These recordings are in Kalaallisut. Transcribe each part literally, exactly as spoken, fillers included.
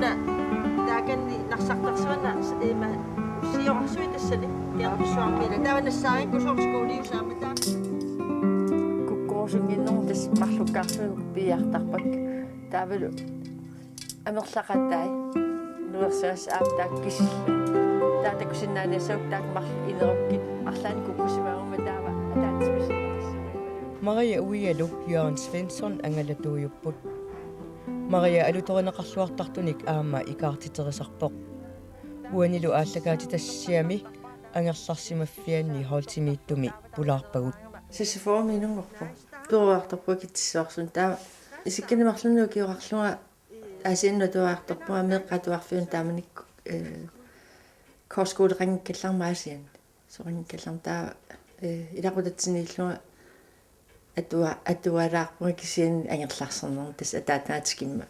Taakani narsartarsuarna ima siorarsuit tassani. Kiarpussuarmiila. Taava nassaariikkusoq skuuliusaamata. Kukkorusunnginnermut tassa marlukkaarsuit piiartarpakka. Taavalu amerlaqatai. Nuersaas aamma taakku kisillugit. Taava takusinnaaniassapput taakku marluk inerukkit arlaannik kukkusimaaguma taava ataatsimisinnaassuit. Maria Uialu Jørgen Svensson angalatuujupput. Maria alutorineqarluartartunik aamma ikaartiterisarpoq. Uanilu aallakaatitassiami angerlarsimaffianni Holtemiittumi pulaarpagut. Saxofonimiinngorpoq. Peruartarpunga kitsissuarsuarni taava isikkanik marlunnik ukioqarlunga Aasiannut atuartarpunga meeqqat atuarfiunut taamanikkut, eh, korskoleqanngikkallarmat Aasiannut. Soqanngikkallarmat taava, eh, ilaqutatsiniillunga atua-, atualaarpunga kisianni angerlarsernermut tassa ataataa tikimma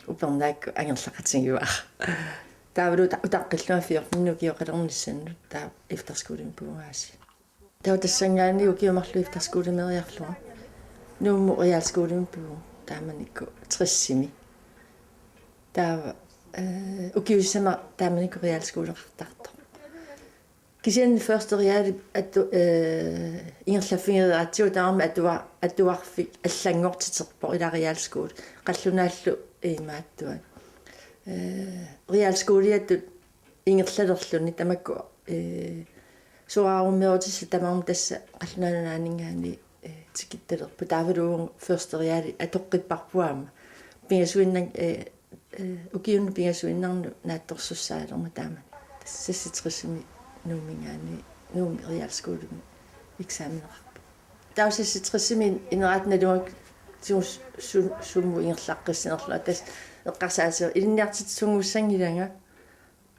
upernaakkut angerlaqatigivara. Taavalu uta-, utaqqillunga fjorten ukioqalernissannut taava efterskolemi pivunga Aasiannut. Taava tassanngaanniit ukiut marluk efterskolemeeriarlunga Nuummut realskolemi pivunga taamanikkut tressimi. Taava, eh, ukiut sisamat taamanikkut realskoleqartartoq. Kisianni første reali atu-, eh, ingerlaffigereeratsigu tamarmi atua-, atuarfik allanngortiterpoq ila realskole. Qallunaallu imaattuat. Eh, realskoliatut ingerlalerluni tamakku, eh, soraarummeerutissat tamarmik tassa Qallunaat Nunaanninngaanniit, eh, tikittalerput. Taavalu uagut første reali atoqqipparput aamma. Pingasuinnan-, eh, eh, ukiunut pingasuinnarnut naatsorsussaalermat taamani. Tassa seksogtresimi Nuumminngaanniit, Nuummi realskolemi eksameneqarpoq. Taava seksogtresimi ineraat nalugakku tigus su-, sumut ingerlaqqissanerlunga tassa eqqarsaatigaara ilinniartitsisunngussannginnama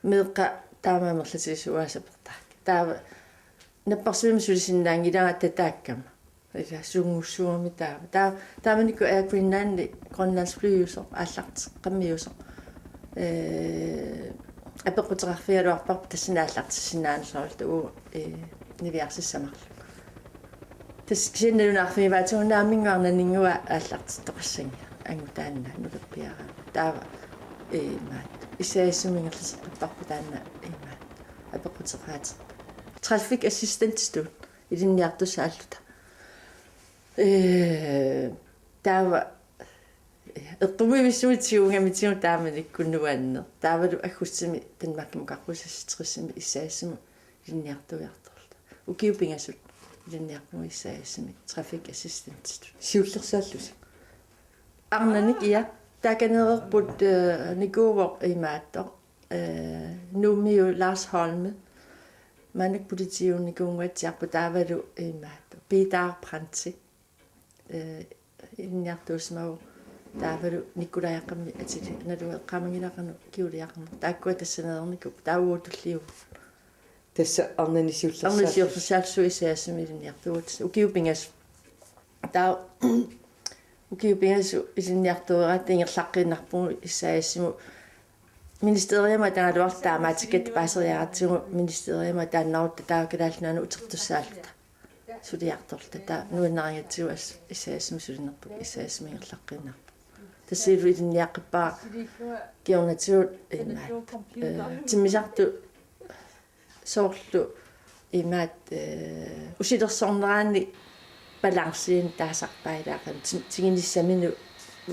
meeqqat taama amerlatigisut uanga sapertarpakka. Taava napparsimmavimmi sulisinnaanngilanga tataakkama. Ila sunngussuugami taava. Taava taamanikkut Air Greenlandi Grønlandsflyusoq aallarteqqammiusoq. Eh, apeqquteqarfigaluarparput tassani aallartissinnaaneq soorlu uagut, eh, niviarsissamarlunga. Tassa kisianni nalunaarfigivaatigut naamminnguaq arnaninnguaq aallartittoqassanngilaq angut taanna nukerpiaraanni. Taava, eh, imaattoq. S A S-imut ingerlateqqipparput taanna imaattoq. Apeqquteqaaterput. Traffic assistantitut ilinniartussaalluta. Eh, taava eqqumiivissuit tigugamitigut taamanikkut nuanneq. Taavalu aggustimi Danmarkimukarpugut seksogtresimi S A S-imut ilinniartuiartorluta. Ukiut pingasut ilinniarpugut S A S-imi traffic assistantitut. Siullersaallusi. Arnanik ia. Taakaneerput, eh, nikuuvoq imaattoq. Eh, Nuummiut Lars Holme. Maannakkut politiiunnikuunnguatsiarpoq taavalu imaattoq. Peter Brandti. Eh, ilinniartuusimavoq taavalu Nikolaj Jakob atili naluara eqqaamanngilara qanoq kingulliaqarnersoq. Taakkua tassaneerniku taava uagut tulliuvugut. Tassa arnani siullersaassusi. Arnani siullersaassusi S A S-imi ilinniartuuvugut. Ukiut pingasut. Taava ukiut pingasut ilinniartuugatta ingerlaqqiinnarpugut S A S-imut. Ministeriamut atagaluartut taamaattikkatta paaseriaratsigu ministeriamut ataannarutta taava Kalaallit Nunaannut utertussaalluta. Suliartorluta taava nuannarigatsigu as-, S A S-imi sulinerput S A S-imi ingerlaqqiinnarpugut. Tassanilu ilinniaqqippara kingornatigut imaattoq. Eh, timmisartut soorlu imaattoq, eh, usilersorneraanni balancen taasarpaat ilaa qanoq ti-, tigunissaminut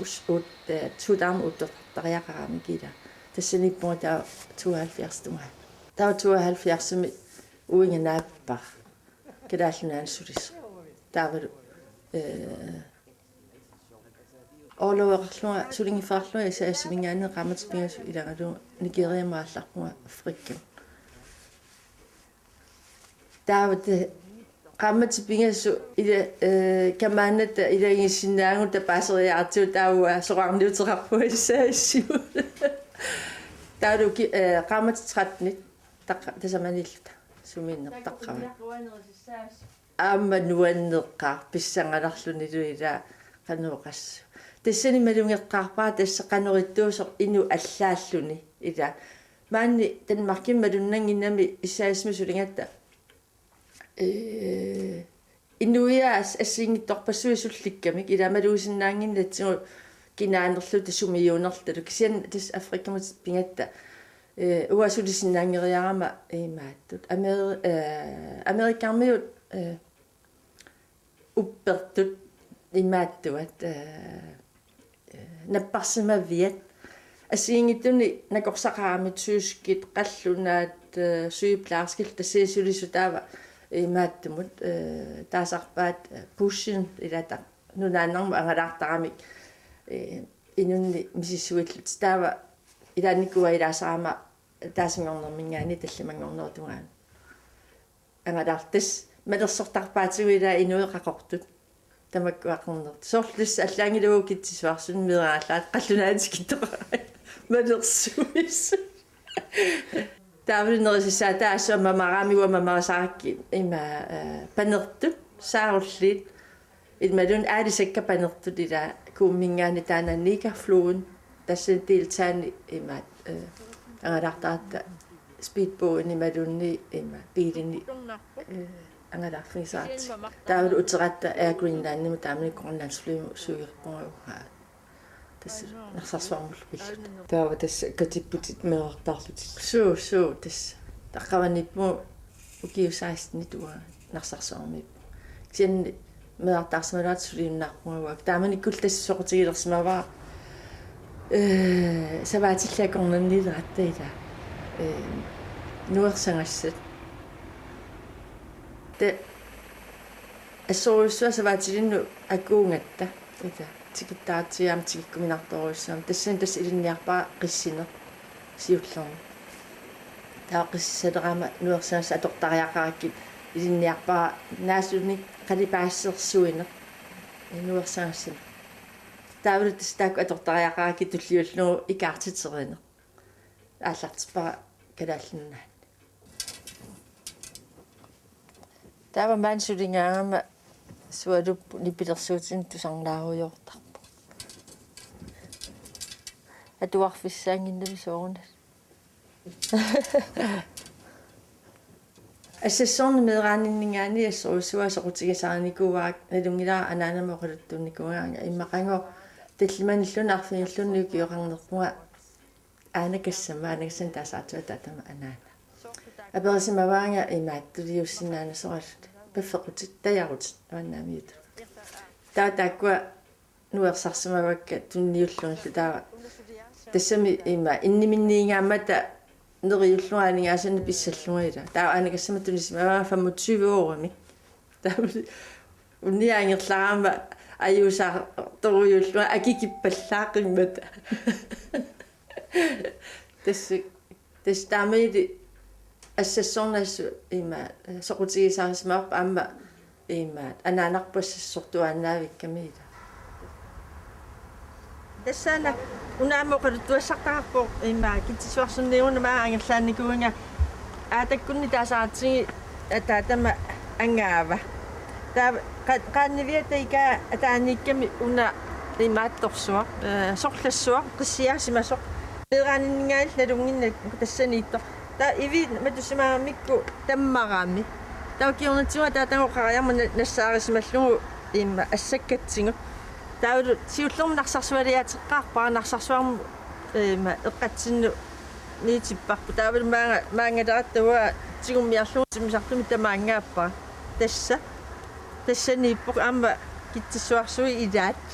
us-, ut-, eh, tuutaam uuttortariaqarami ilaa. Tassaniippunga taava tooghalvfjerds tungaanut. Taava tooghalvfjerdsimi uiga naappara. Kalaallit Nunaanni sulisoq. Taavalu, eh, orloveqarlunga, sulinngiffeqarlunga S A S-iminngaanniit qaammatit pingasut ilagalugu Nigeriamut aallarpunga Afrikami. Taava te-, qaammatit pingasut ila, eh, kamaannata ilagiissinnaagunik paaseriaratsigu taava soraarniuteqarpunga S A S-imut. Taavalu ki-, eh, qaammatit trettenit taqqa-, tasamaniilluta sumiinnertaqqavat. Aamma nuanneqaaq pissanganarlunilu ilaa qanoq oqassasoq. Tassani malugeqqaarpara tassa qanoq ittuusoq inuk allaalluni ilaa. Maani Danmarkimi malunnannginnami S A S-imi suligatta. Eh, inuiaat as-, assigiinngitsorpassuit sullikkamik ilaa malugisinnaannginnatsigu kinaanerluta sumiuunerluta kisianni tassa Afrikamut pigatta, eh, uanga sulisinnaanngeriarama imaattut. Amer-, eh, Amerikarmiut, eh, uppertut imaattuat, eh, eh, napparsimaviat. Assigiinngitsunik nakorsaqaramik tyskit, qallunaat, eh, sygeplejerskit tassa sulisut taava imaattumut, eh, taasarpaat, eh, bussen ilata nunaannarmut angalaartaramik, eh, inunnik misissuillutik taava ilaannikkut ilaasarama taasinngornermiingaanniit tallimanngornerup tungaanut. Angalaartas malersortarpaatigut ilaa inuit qaqortut. Tamakku aqernertut. Soorlu tassa allaanngilaq Kitsissuarsunik meeraallaatit qallunaat tikittoqaraat. Malersuisut. Taavalu nerisassaataasut aamma mamarami uanga mamarisarakkit ima, eh, panertut, saarulliit. Imaluunniit aalisakkat panertut ilaa Kuummiingaanniit taanna Negerfloden. Tassani deltaani imaat, eh, angalaartaratta speedbådini imaluunniit ima biilini, eh, angalaarfigisaratta. Taavalu uteratta Air Greenlandimut taamani Grønlandsflymut suigerpunga uhaa. Tassa Narsarsuarmullu pilluta. Taava tassa katipputit meerartaarlutit. Suu, suu, tassa. Taqqavaniippugut ukiut seksten-it uanga Narsarsuarmiippunga. Kisianni meerartaarsimalerluta suliunnaarpunga uanga. Taamanikkullu tassa soqutigilersimavara. Eh, savaatillit akornanniileratta ilaa. Eh, nuersagassat. Te assorujussuaq savaatilinnut akuugatta. Ilaa. Tikittaratsigit aamma tikikkuminartorujussuarmik. Tassani tassa ilinniarpara qissineq siullermik. Taava qissalerama nuersagassat atortariaqarakkit ilinniarpara naasunik qalipaasersuineq. Nuersagassineq. Taavalu tassa taakku atortariaqarakkit tulliullugu ikaartiterineq. Aallartippara Kalaallit Nunaanni. Taava maani suligaangama sualupput nipilersuutinik tusarnaarujoortarpoq. Atuarfissaannginnami soorunami. Assassorneq meeraaninninngaanniit assorujussuaq soqutigisarinikuuara, nalunngilara anaanama oqaluttuunnikuugaanga, immaqaluunniit tallimanilluunniit arfinilluunniit ukioqarnerpunga aanakassama, aanakassanut taasaartuata ataatama anaana. Aperisimavaanga imaattuliuussinnaanasoralluta. Paffequtit, tajarutit, avannaamiutut. Taava taakkua nuersarsimavakka tunniullugillu taava. Tassami ima inniminniigaammata neriullunga aningaasanik pissallunga ilaa. Taava aanakassama tunisimavaanga femogtyve euromik. Taava unnia ingerlaarama ajuusaartorujuullunga akikippallaaqqimmata. Tassa, tassa taamaalilluta assassorneq assut ima, eh, soqutigisarisimavarput aamma ima anaanarput assassortuaannaavikkami ilaa. Tassaana una aamma oqaluttuassartaqarpoq ima Kitsissuarsunniuna maanga angerlaannikuuvunga Aatakkunni taasaratsigu ataatama angaava. Taava qa-, qaanniviata ikaa ataaniikkami una imaattorsuaq, eh, sorlassuaq, qissiaasimasoq. Meeraaninninngaanniillu nalunnginnakku tassaniittoq. Taava iviit matusimagamikku tammarami. Taava kingornatigut ataatagooq qarajarmat na-, nassaarisimallugu ima assakkatsigu. Taavalu siullermik Narsarsualiaateqqaarpara, Narsarsuarmut, eh, ima eqqatsinnut niitipparput. Taavalu maanga, maangaleratta uanga tigummiarlugu timmisartumik tamaangaappara. Tassa. Tassaniippoq aamma Kitsissuarsuit ilaat.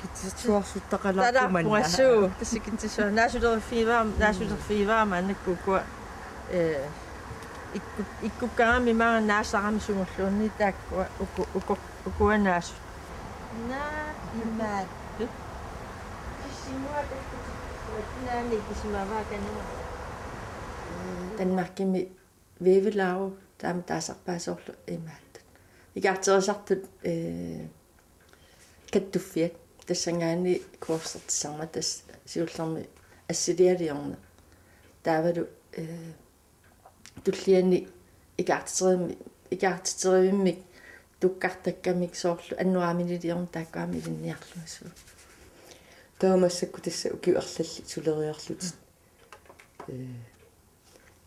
Kitsissuarsuttaqalaarput. Taalaarpunga manna. Suu. Tassa Kitsissuar-, naasulerfigivaam-, naasulerfigivaama anakku ukua, eh, ikku-, ikkukkaramik maanga naasarami sumulluunniit taakkua uku-, uku-, ukua naasut. Naa, imaattut. Kissimua takkutippugut, naani kisimavaa kanua. Danmarkimi Vævelaug, taama taasarpaat soorlu imaattut. Ikaarterisartut, eh, kattuffiat. Tassanngaanniit kursusertissarmata tassa siullermik assilialiorneq. Taavalu, eh, tulliani ikaartiterivimmi-, ikaartiterivimmi tukkartakkamik soorlu annoraminiliorneq taakku aamma ilinniarlugu suu. Taava massakkut tassa ukiut arlallit suleriarlutit. Eh,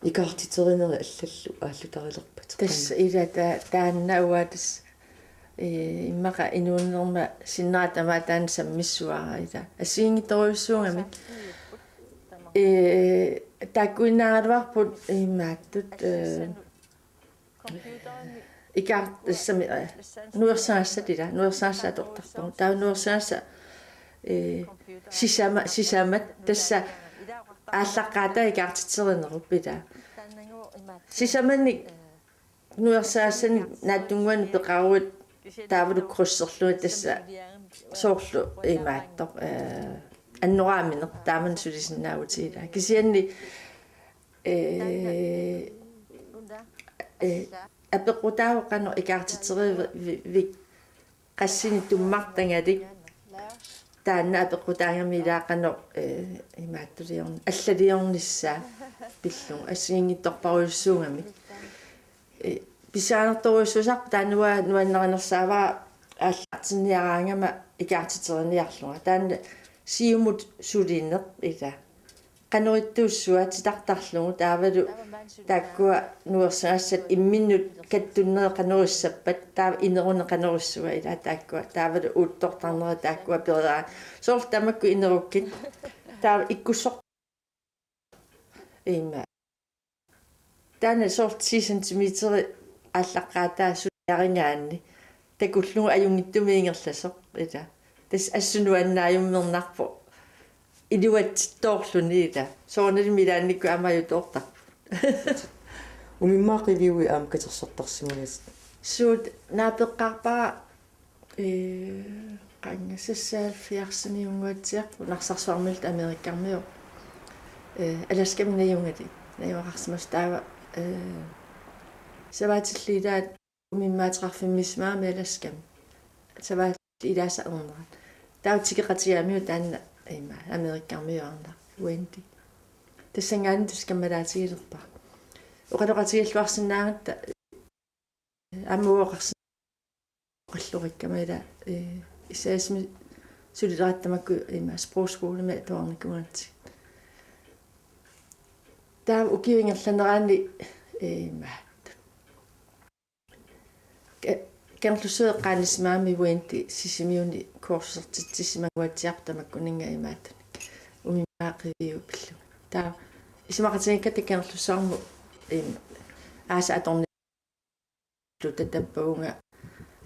ikaartiterinerit allallu aallutarilerpat. Tassa ilaa ta-, taanna uanga tassa Ee, immaqa inuunerma sinnera tamaat taanna sammissavara, ila. Assigiinngitsorujussuugamik. Ee, taakkuinnaagaluarput imaattut, ee, ikaar-, tassami, ee, nuersagassat, ila, nuersagassat atortarpagut. Taava nuersagassat, ee, sisama-, sisamat, tassa aallaqqaataat ikaartiterinerup, ila. Sisamanik nuersagassanik naatsunnguanik peqaruit taavalu krydserlugit, tassa soorlu imaattoq, ee, annoraamineq taamani sulisinnaagutsigit, ila. Kisianni, ee, ee, apeqqutaavoq qanoq ikaartiterivi-, vi-, qassinik tummartagalik, taanna apeqqutaagami, ila, qanoq, ee, imaattuliorn-, allaliornissaa pillugu assigiinngitsorpassuugamik. Ee, pisiarinertorujussuusarpoq, taanna uanga nuannarinersaavara aallartinniaraangama ikaartiteriniarlunga. Taanna siumut sulineq, ila. Qanoq ittuussua titartarlugu taavalu taakkua nuersagassat imminnut kattunnerit qanoq issappat, taava ineruneq qanoq issua, ila, taakkua, taavalu uuttortarnerit taakkua pereeraat. Soorlu tamakku inerukkit. Taava ikkussoq. Ima. Taanna soorlu ti centimeter aallaqqaataa suliarigaanni takullugu ajunngitsumik ingerlasoq, ila. Tassa assut nuannaarummerpoq. Iluatsittoorluni, ila. Soorunalimi ilaannikkut aamma ajutoortarput. Umimmaaq Qiviuit aamma katersortarsimagassi? Suut, naapeqqaarpara, ee, qanga seksoghalvfjerdsimi unnguatsiarpoq, Narsarsuarmiilluta Amerikkarmiu. Ee, Alaskami najugalik. Najugaqarsimasoq taava, ee, savaatillit ilaat umimmaateqarfimmiissimagami Alaskami. Savaatillit ilaasa ernerat. Taava tikeqatigaamiuk taanna ima Amerikkarmiuarnaq, Wendy. Tassanngaanniit tassa kammalaatigilerpara. Oqaloqatigiilluarsinnaagatta aamma oqarsin-, oqalluarikkama, ila, ee, S A S-imi sulileratta tamakku ima sprogskolemi atuarnikuugatsigit. Taava ukiup ingerlanerani, ee, ima Ka-, Kangerlussuit eqqaanisimagami Wendy Sisimiuni kursusertitsisimagatsiarpoq tamakkuninnga imaattunik. Umimmaaq Qiviuit pillugu. Taava isumaqatigiikkatta Kangerlussuarmut im-, aasap atornilluta tappavunga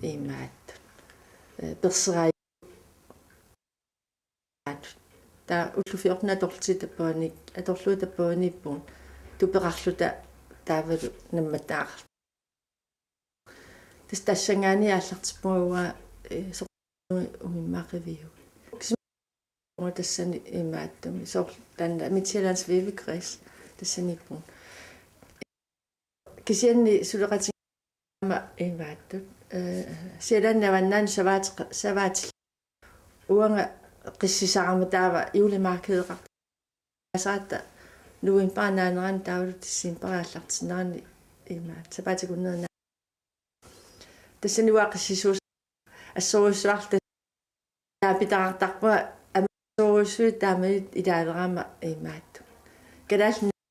imaattoq. Ee, perseraa- Taava ullut fjorten atorluta tappavani-, atorluta tappavaniippugut tupeqarluta taavalu nammattaaqarluta. Tassa tassanngaanniit aallartippunga uanga, ee, soorunami Umimmaaq Qiviuit. Kisianni tassani imaattumi soorlu taanna Midtsjællands Vævekreds tassaniippugut. Kisianni suleqatigiimmata imaattut, ee, Sjællandip Avannaani savaateq-, savaatillit uanga qissisarama taava julemarkedeqartarpara, novembarip naanerani taavalu decembarip aallartinnerani imaattoq sapaatip akunneri. Tassani uanga qissisuus-, assorujussuarlu taava pitaqartarpunga, amerlasoorujussuit taamani ilaalerama imaattoq. Kalaallit Nunaat,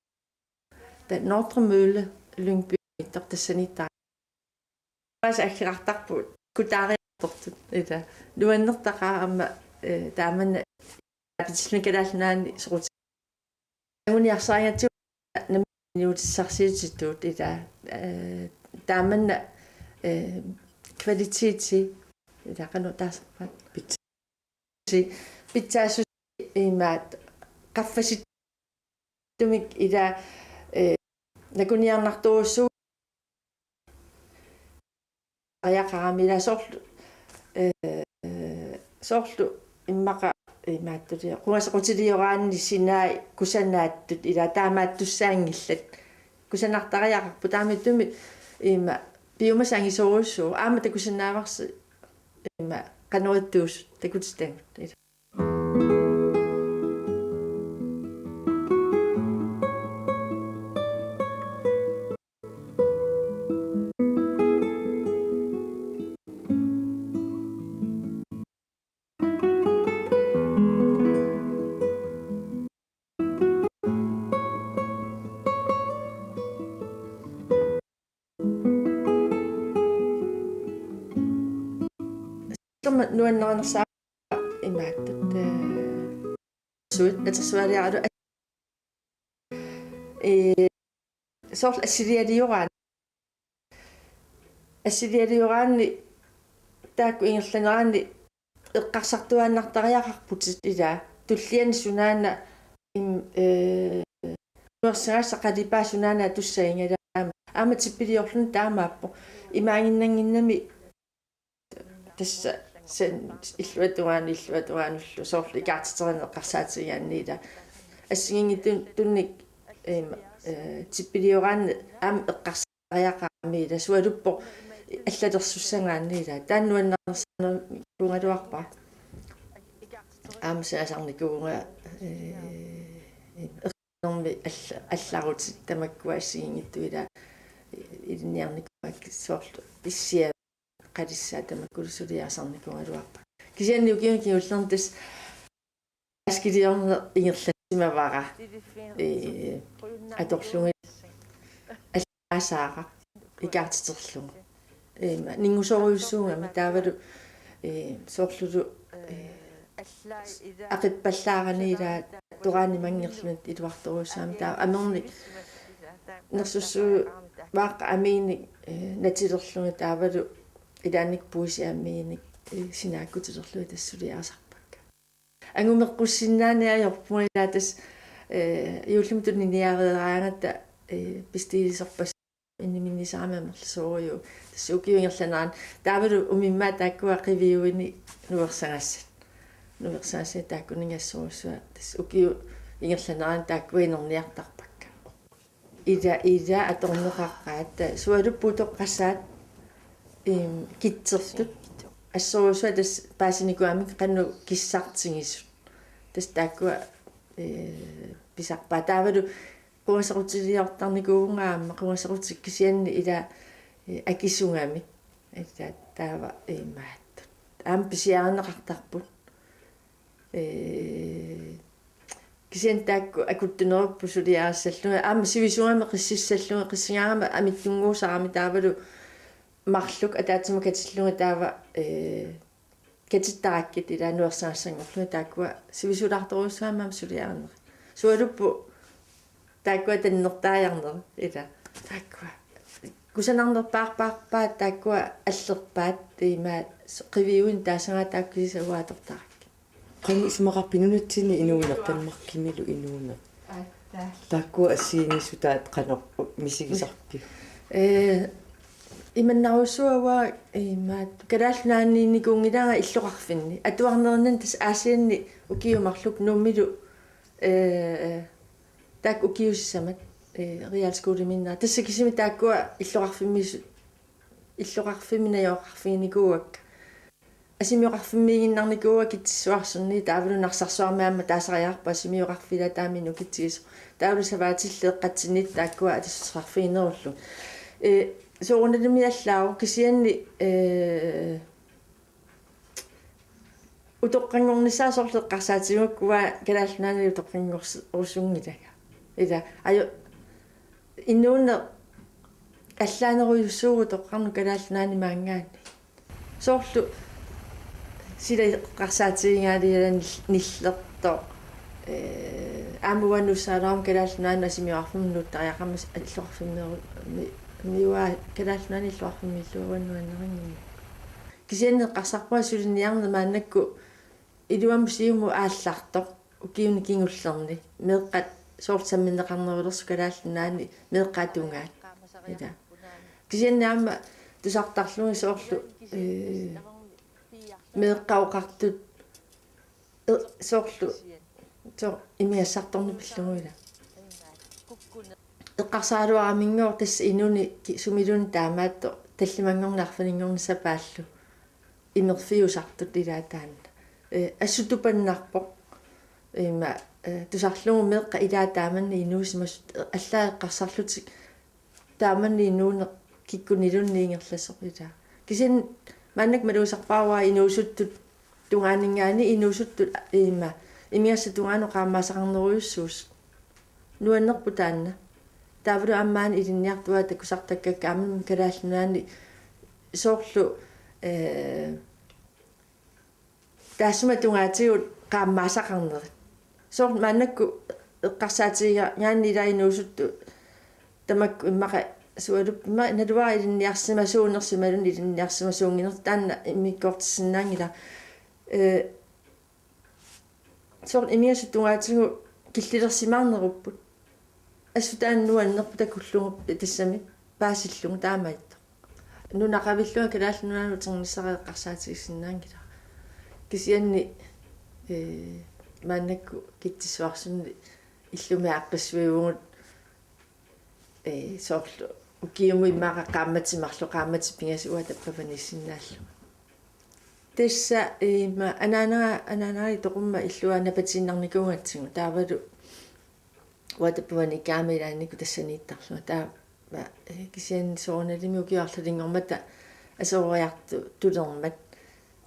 taava Nordre Mølle, Lyngby-mittoq tassaniittoq. Paas aggeqartarput kutaariartortut, ila. Nuannertaqaaq aamma, ee, taamanna aapitilluni Kalaallit Nunaanni soquti-, anguniarsarigatsigu nammineq inuutissarsiutitut, ila, ee, taamanna, ee, kvaliteti, ila, qanoq taasarpaat, pitsi-, pitsaassuseq imaattoq qaffasittumik, ila, ee, nakuniarnartorujussuuvoq. Ariaqarami, ila, soorlu, ee, soorlu immaqa imaattulia, qungasequtilioraanik sinai kusanaattut, ila, taamaattussaanngillat. Kusanartariaqarput, taamaattumik ima piumasaq angisoorujussuuvoq, aamma takusinnaavarsi ima qanoq ittuusut takutitagut, ila. Nuannernersaa imaattut, ee, suut atersualiaralu, ee, soorlu assilialioraan-, assilialioraaneq taakku ingerlaneranni eqqarsartuaannartariaqarputit, ilaa, tulliani sunaana, im-, ee, nuersagassat qalipaatit sunaana tussagigaluarami. Aamma tippiliorluni taamaappoq. Imaaginnannginnami tassa sen illuatungaanut, illuatungaanullu soorlu ikaartiterineq eqqarsaatigigaanni, ilaa, assigiinngitsunik, im-, ee, tippilioraaneq aamma eqqarsariaqarami, ilaa, sualuppoq allalersussagaanni, ilaa. Taanna nuannernersaanikuugaluarpara. Aamma saasarnikuuvunga, ee, ernermi alla-, allarutit tamakkua assigiinngitsut, ilaa, ilinniarnikuuakka soorlu issiaq qalissaa tamakkulu suliarisarnikuugaluarpara. Kisianni ukiuni kingullerni tassa basketiliorneq ingerlassimavara. Ee, atorlugit allaasaara ikaartiterlugu. Ee, ningusorujussuugami taavalu, ee, soorlulu, ee, aqippallaarani, ilaa, toraani manngerluni iluartorujussuugami, taava amernik nersussuuvaaq amiinik, ee, natilerlugit taavalu ilaanni puisiamiinik, ee, sinaakkutilerlugit tassa suliarisarpakka. Angumeqqussinnaani ajorpunga, ilaa, tassa, ee, juullimi tuniniareeraangatta, ee, bestiilisorpas inniminnisarami amerlasoorujussuuvoq. Tassa ukiut ingerlaneranni taavalu umimmaat taakkua qiviuinik nuersagassat. Nuersagassat taakkuninnga assorujussuaq. Tassa ukiut ingerlaneranni taakkua inerniartarpakka. Ilaa, ilaa, atorneqaqqaat, sualupput utoqqasaat, im, kitsertut. Assorujussuaq tassa paasinikuugamik qanoq kissartigisut. Tassa taakkua, ee, pisarpaat. Taavalu quasaqutiliortarnikuuvunga aamma, quasaqutitik kisianni, ilaa, ee, akisugamik. Ilaa, taava imaattut. Aamma pisiarineqartarput. Ee, kisianni taakku akuttunerupput suliarissallugit. Aamma sivisuumik qississallugit, qissigaangama amittunnguusarami taavalu marluk ataatsimut katillugit taava, ee, katittarakkit, ilaa, nuersagassanngorlugit, taakkua sivisulaartorujussuugamik aamma suliarinerit. Sualupput taakkua tannertaajarnerit, ilaa. Taakkua kusanarnerpaarpaarpaat, taakkua allerpaat, imaat qiviuinik taasagaat taakku kisiisa uanga atortarakkit. Qanoq isumaqarpit nunatsinni inuuneq, Danmarkimilu inuuneq? Taakkua assigiinngissutaat qanoq misigisarpiuk? Ee, imannarujussuaq uanga, imaat, Kalaallit Nunaannikuunngilanga illoqarfinni. Atuarnerinnani tassa Aasianni ukiut marluk Nuummilu, ee, taakku ukiut sisamat, ee, realskolemiinnerat. Tassa kisimik taakkua illoqarfimmiis-, illoqarfimmi najugaqarfiginikuuakka. Asimioqarfimmiiginnarnikuuakka Kitsissuarsunni, taavalu Narsarsuarmi aamma taasariaqarpoq asimioqarfiit, ilaa, taama inukitsigisoq. Taavalu savaatillit eqqatsinniittut taakkua atusarfiginerullugit. Ee, soorunalimi allaavoq, kisianni, ee, utoqqanngornissaa soorlu eqqarsaatigigukku uanga Kalaallit Nunaanni utoqqanngorusunngilanga. Ilaa, ajo, inuuneq allaanerujussuuvoq utoqqarnut Kalaallit Nunaanni maanngaanniit. Soorlu sila eqqarsaatigigaanni, ilaa, nil-, nillertoq. Ee, aamma uanga nuussagaluaruma Kalaallit Nunaannut asimioqarfimmut nuuttariaqarmat illoqarfimmiiru-, mi-, mi-, uanga Kalaallit Nunaanni illoqarfimmiilluarlunga nuannarinnginnakku. Kisianni eqqarsarpunga suliniarneq maannakkut iluamut siumut aallartoq ukiuni kingullerni. Meeqqat soorlu sammineqarnerulersut Kalaallit Nunaanni meeqqat tungaat. Ilaa. Kisianni aamma tusartarlugit soorlu, ee, meeqqat oqartut, ee, soorlu, soorlu imigassartorneq pillugu, ilaa. Eqqarsaraluaraminngooq tassa inunnik ki-, sumiluunniit taamaattoq tallimanngorneq arfininngorneq sapaallu imerfiusartut, ilaa, taanna. Ee, assut tupannarpoq. Ima, ee, tusarlugu meeqqat ilaat taamannak inuusimasut, ee, allaat eqqarsarlutik taamannak inuuneq kikkuniluunniit ingerlasoq, ilaa. Kisianni maannakkut malugisarpara uanga inuusuttut tungaaninngaanniit inuusuttut, ima, imigassat tungaanut qaammaasaqarnerujussuusut. Nuannerpoq taanna. Taavalu aamma maani ilinniartut takusartakkakka aamma Kalaallit Nunaanni soorlu, ee, Taassuma tungaatigut qaammaasaqarnerit. Soorlu maannakkut eqqarsaatigigaanni ilaa inuusuttut tamakku immaqa sualuppima naluara ilinniarsimasuunersimalun ilinniarsimasuunnginnersoq taanna immikkoortissinnaanngilaq. Ee, soorlu imigassat tungaatigut killilersimaarnerupput. Assut taanna nuannerpoq takullugu tassami paasillugu taamaattoq. Nunaqavillunga Kalaallit Nunaannut uternissaa eqqarsaatigisinnaanngilaq. Kisianni, ee, maannakkut Kitsissuarsunni illumi aaqqissuivugut, ee, soorlu ukiumut immaqa qaammatit marluk qaammatit pingasut uanga tappavaniissinnaallunga. Tassa, ee, ima anaanara, anaanara itoqumma illua napatiinnarnikuugatsigu taavalu uanga tappavaniikkaangama ilaannikkut tassaniittarlunga. Taava, ee, kisianni soorunalimi ukiut arlalinngormata aseroriartulermat.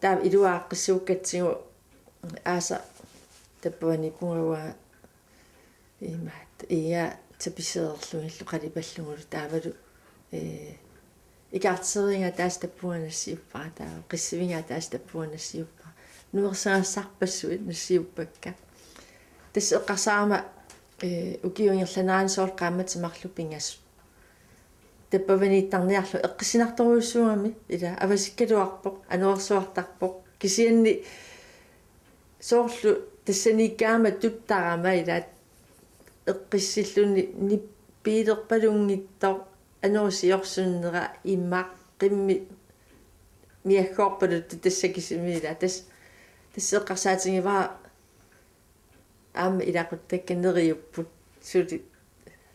Taava ilua aaqqissuukkatsigu aasaq tappavaniippunga uanga imaattoq, iiga tapiseerlugillu qalipallugulu taavalu, ee, ikaartiteriiga ataaseq tappavunga nassiuppara, taava qissiviga ataaseq tappavunga nassiuppara. Nuersagassarpassuit nassiuppakka. Tassa eqqarsaarama, ee, ukiup ingerlanerani soorlu qaammatit marluk pingasut tappavaniittarniarlugu eqqissinartorujussuugami, ilaa avasikkaluarpoq, anorersuartarpoq. Kisianni soorlu tassaniikkaangama tuttarama, ilaa eqqissilluni nippiilerpalunngitsoq anorersiorsunnera imaq qimmit niaggoorpaluttoq tassa kisimi, ilaa tas-, tassa eqqarsaatigivara aamma ilaquttakka neriupput suli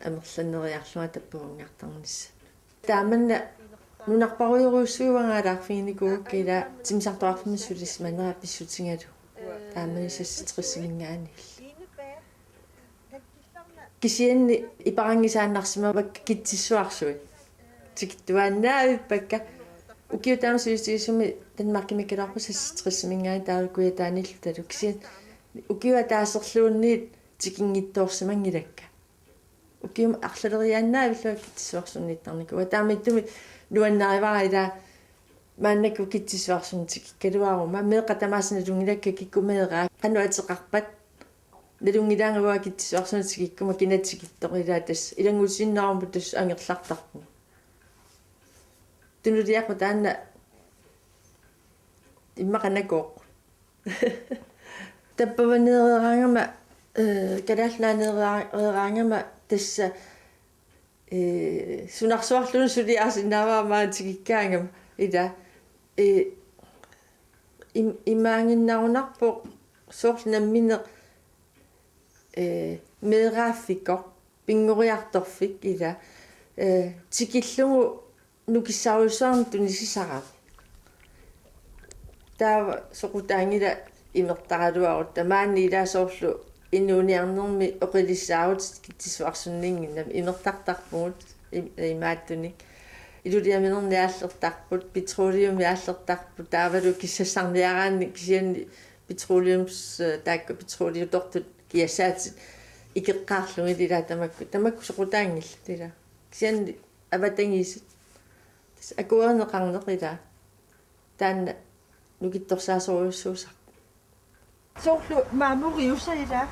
amerlaneriarlunga tappavanngartarnissannut. Taamanna nunarparujorujussuit uanga aalaarfiginikuuakka, ilaa timmisartoqarfimmut sulisimanera pissutigalugu. Taamani seksogtresiminngaanniilli. Kisianni iparanngisaannarsimavakka Kitsissuarsui. Tikittuaannavippakka. Ukiut taama sivisutigisumi Danmarkimiikkaluarput seksogtresiminngaanniit taava Kujataaniillutalu. Kisianni ukiup ataaserluunniit tikinngitsoorsimanngilakka. Ukiumut arlaleriaannavillunga Kitsissuarsunniittarnikuuakka. Taamaattumik nuannarivara, ilaa maannakkut Kitsissuarsunnut tikikkaluaruma. Meeqqat tamaasa nalunngilakka kikkut meeraat, qanoq ateqarpat. Nalunngilaannguaq Kitsissuarsunnut tikikkuma kina tikittoq, ilaa tassa ilanngutiinnaruma tassa angerlartarpugut. Tunuliaqu taanna immaqa nakooq. Tappavaneereeraangama, ee, Kalaallit Nunaanneereeraangama tassa, ee, sunarsuarluunniit suliarisinnaavara maani tikikkaangama, ilaa, ee, im-, imaaginnarunarpoq soorlu nammineq, ee, meeraaffikoq, pinngoriartorfik, ilaa, ee, tikillugu nukissarujussuarnik tunisisarami. Taava soqutaanngilaq imertaraluarutta, maani ilaa soorlu inuuniarnermi oqilissaarutit Kitsissuarsunninnginnami, imertartarpugut im-, imaattunik. Iluliaminerni aallertarput, petroleumi aallertarput, taavalu kissassarniaraanni kisianni petroleums-, taakku petroleutortut kiassaatit ikeqqaarlugit, ilaa tamakku, tamakku soqutaanngillat, ilaa. Kisianni avatangiisit. Tassa akuerineqarneq, ilaa. Taanna nukittorsaasorujussuusarpoq. Soorlu maamuriusa, ilaa.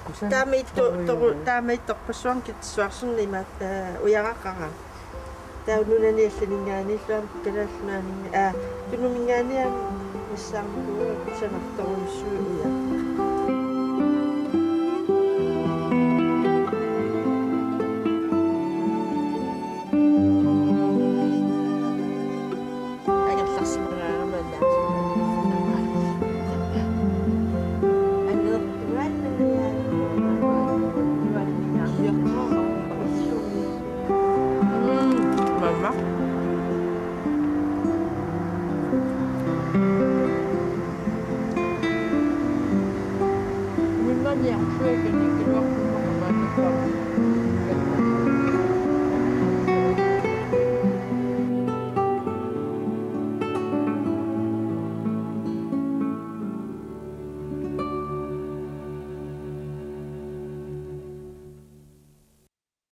Kusanaq. Taama itto-, toru-, toru-, taama ittorpassuarnik Kitsissuarsunut imaat, ee, ujaraqarami. Taava nunani allaninngaanniillu aamma Kalaallit Nunaanni-, aa, Tunuminngaanniit aamma nassaarnikuuara kusanartorujussuit ujarput.